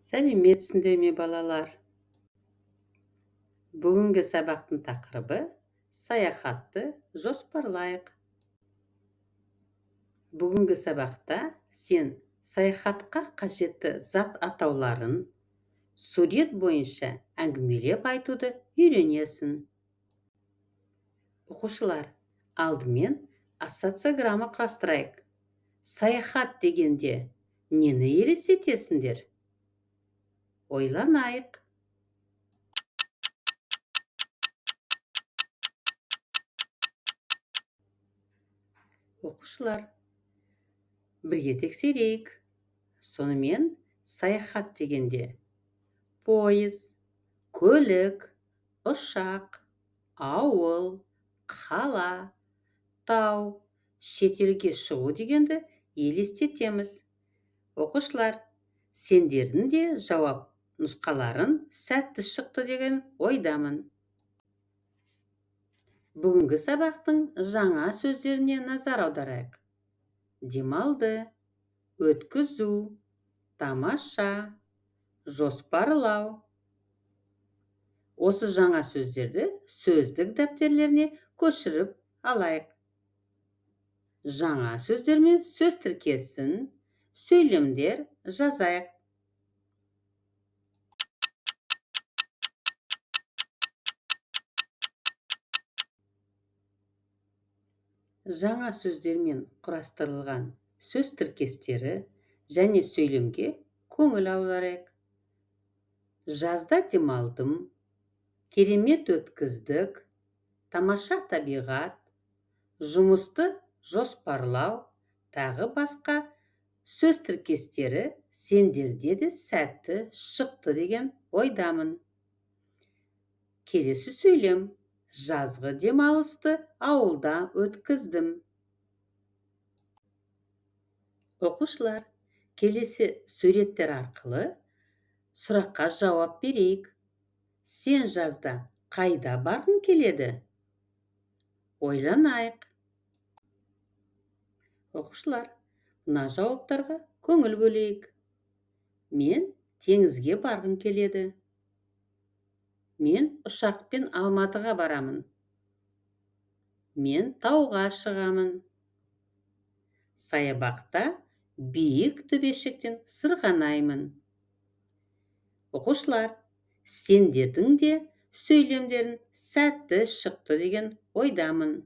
Сәлеметсіңдер ме, балалар? Бүгінгі сабақтың тақырыбы: саяхатты жоспарлайық. Бүгінгі сабақта сен саяхатқа қажетті зат атауларын сурет бойынша әңгімелеп айтуды үйренесің. Оқушылар, алдымен ассоциограмма құрастырайық. Саяхат дегенде нені елестетесіңдер? Ойланайық. Оқушылар, бірге тексерейік. Сонымен, саяхат дегенде пойыз, көлік, ұшақ, ауыл, қала, тау, шетелге шығу дегенді елестетеміз. Оқушылар, сендердің де жауап нұсқаларың сәтті шықты деген ойдамын. Бүгінгі сабақтың жаңа сөздеріне назар аударайық. Демалды, өткізу, тамаша, жоспарлау. Осы жаңа сөздерді сөздік дәптерлеріне көшіріп алайық. Жаңа сөздермен сөз тіркесін, сөйлемдер жазайық. Жаңа сөздермен құрастырылған сөз тіркестері және сөйлемге көңіл аударайық. Жазда демалдым, керемет өткіздік, тамаша табиғат, жұмысты жоспарлау, тағы басқа сөз тіркестері сендерде де сәтті шықты деген ойдамын. Келесі сөйлем: жазғы демалысты ауылда өткіздім. Оқушылар, келесі суреттер арқылы сұраққа жауап берейік. Сен жазда қайда барғың келеді? Ойланайық. Оқушылар, мына жауаптарға көңіл бөлейік. Мен теңізге барғым келеді. Мен ұшақпен Алматыға барамын. Мен тауға шығамын. Саябақта биік төбешіктен сырғанаймын. Оқушылар, сендердің де сөйлемдерің сәтті шықты деген ойдамын.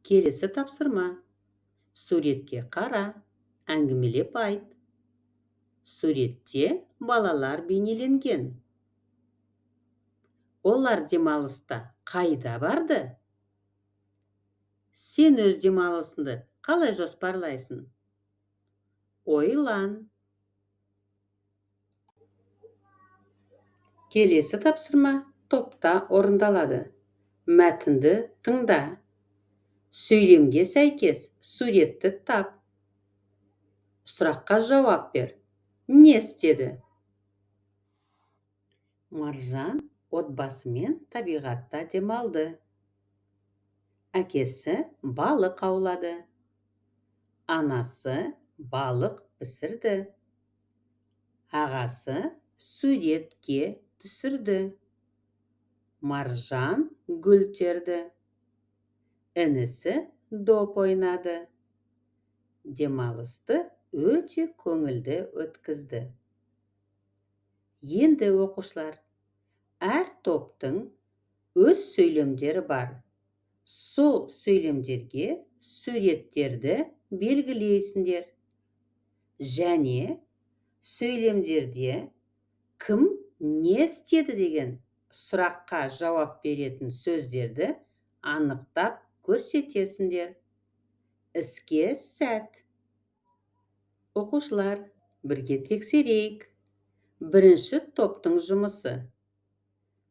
Келесі тапсырма. Суретке қара, әңгімелеп айт. Суретте балалар бейнеленген. Олар демалыста қайда барды? Сен өз демалысыңды қалай жоспарлайсың? Ойлан. Келесі тапсырма топта орындалады. Мәтінді тыңда. Сөйлемге сәйкес суретті тап. Сұраққа жауап бер. Не істеді? Маржан отбасымен табиғатта демалды. Әкесі балық аулады. Анасы балық пісірді. Ағасы суретке түсірді. Маржан гүл терді. Інісі доп ойнады. Демалысты өте көңілді өткізді. Енді, оқушылар, әр топтың өз сөйлемдері бар. Сол сөйлемдерге суреттерді белгілейсіңдер. Және сөйлемдерде кім не істеді деген сұраққа жауап беретін сөздерді анықтап көрсетесіңдер. Іске сәт! Оқушылар, бірге тексерейік. Бірінші топтың жұмысы.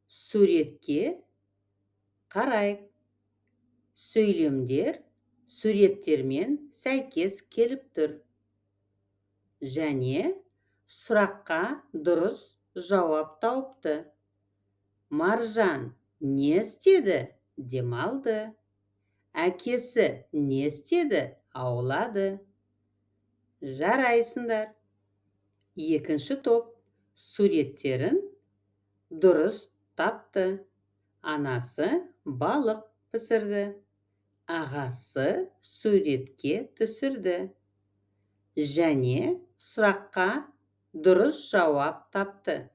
Суретке қарайық. Сөйлемдер суреттермен сәйкес келіп тұр. Және сұраққа дұрыс жауап тауыпты. Маржан не істеді? Демалды. Әкесі не істеді? Аулады. Жарайсыңдар. Екінші топ суреттерін дұрыс тапты. Анасы балық пісірді. Ағасы суретке түсірді. Және сұраққа дұрыс жауап тапты.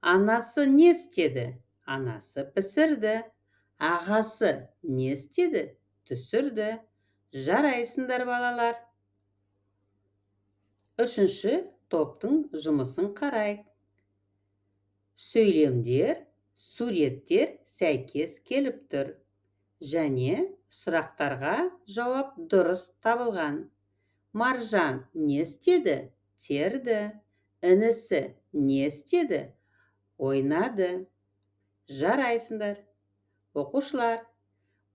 Анасы не істеді? Анасы пісірді. Ағасы не істеді? Түсірді. Жарайсыңдар, балалар. Үшінші топтың жұмысын қарайық. Сөйлемдер, суреттер сәйкес келіп тұр. Және сұрақтарға жауап дұрыс табылған. Маржан не істеді? Терді. Інісі не істеді? Ойнады. Жарайсыңдар. Оқушылар,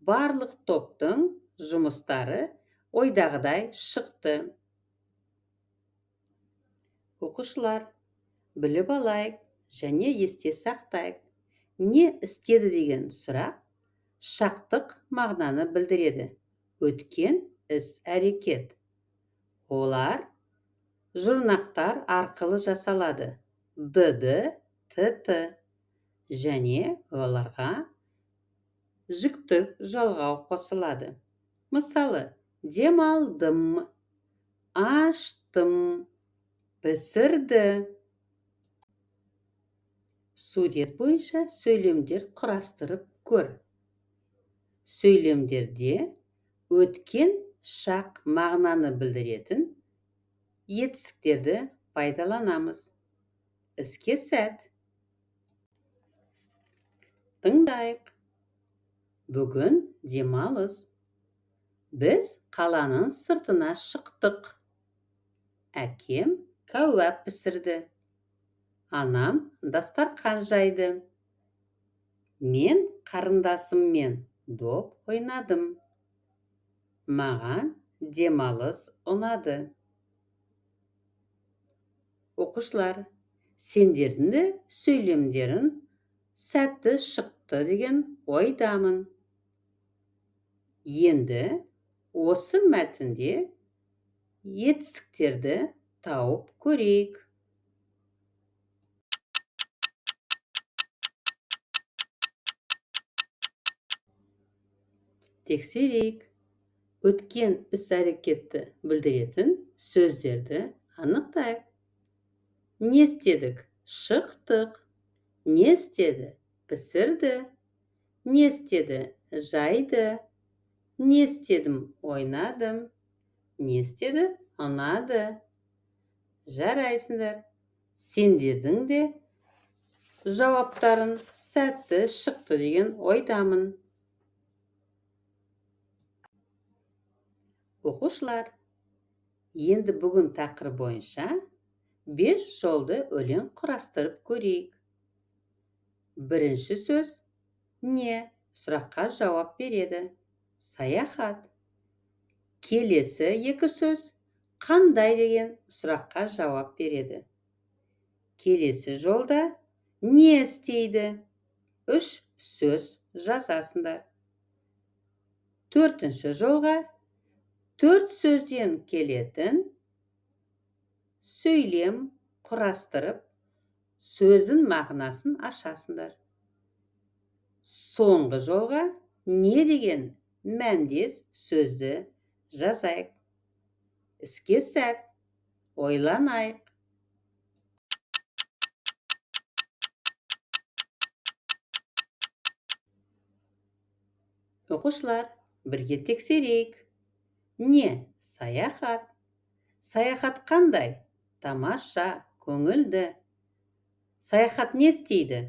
барлық топтың жұмыстары ойдағыдай шықты. Оқушылар, біліп алайық және есте сақтайық. Не істеді деген сұрақ шақтық мағынаны білдіреді. Өткен іс-әрекет. Олар жұрнақтар арқылы жасалады. Д-ды, Т-т. Және оларға жіктік жалғау қосылады. Мысалы, демалдым, аштым, пісірді. Сурет бойынша сөйлемдер құрастырып көр. Сөйлемдерде өткен шақ мағынаны білдіретін етістіктерді пайдаланамыз. Іске сәт. Тыңдайық. Бүгін демалыс. Біз қаланың сыртына шықтық. Әкем кәуап пісірді. Анам дастарқан жайды. Мен қарындасыммен доп ойнадым. Маған демалыс ұнады. Оқушылар, сендердің де сөйлемдерің сәтті шықты деген ойдамын. Енді осы мәтінде етістіктерді тауып көрейік. Тексерейік. Өткен іс-әрекетті білдіретін сөздерді анықтайық. Не істедік? Шықтық. Не істеді? Пісірді. Не істеді? Жайды. Не істедім? Ойнадым. Не істеді? Ұнады. Жарайсыңдар. Сендердің де жауаптарың сәтті шықты деген ойдамын. Оқушылар, енді бүгін тақырып бойынша 5 жолды өлең құрастырып көрейік. Бірінші сөз не сұраққа жауап береді. Саяхат. Келесі екі сөз қандай деген сұраққа жауап береді. Келесі жолда не істейді? 3 сөз жазасыңдар. Төртінші жолға 4 сөзден келетін сөйлем құрастырып, сөздің мағынасын ашасыңдар. Соңғы жолға не деген мәндес сөзді жазайық. Іске сәт, ойланайық. Оқушылар, бірге тексерейік. Не? Саяхат. Саяхат қандай? Тамаша, көңілді. Саяхат не істейді?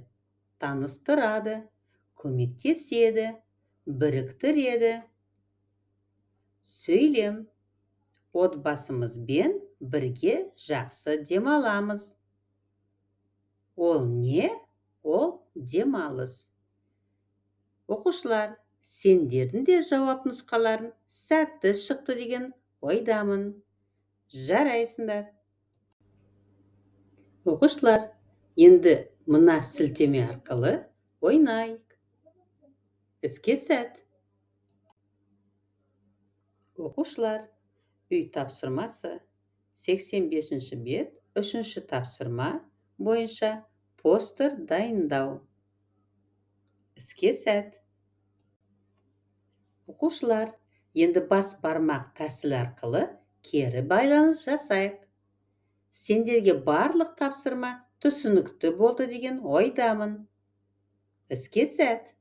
Таныстырады, көмектеседі, біріктіреді. Сөйлем. Отбасымызбен бірге жақсы демаламыз. Ол не? Ол демалыс. Оқушылар, сендердің де жауап нұсқаларың сәтті шықты деген ойдамын. Жарайсыңдар. Оқушылар, енді мына сілтеме арқылы ойнайық. Іске сәт. Оқушылар, үй тапсырмасы. 85-бет, үшінші тапсырма бойынша постер дайындау. Іске сәт! Оқушылар, енді бас бармақ тәсілі арқылы кері байланыс жасайық. Сендерге барлық тапсырма түсінікті болды деген ойдамын. Іске сәт!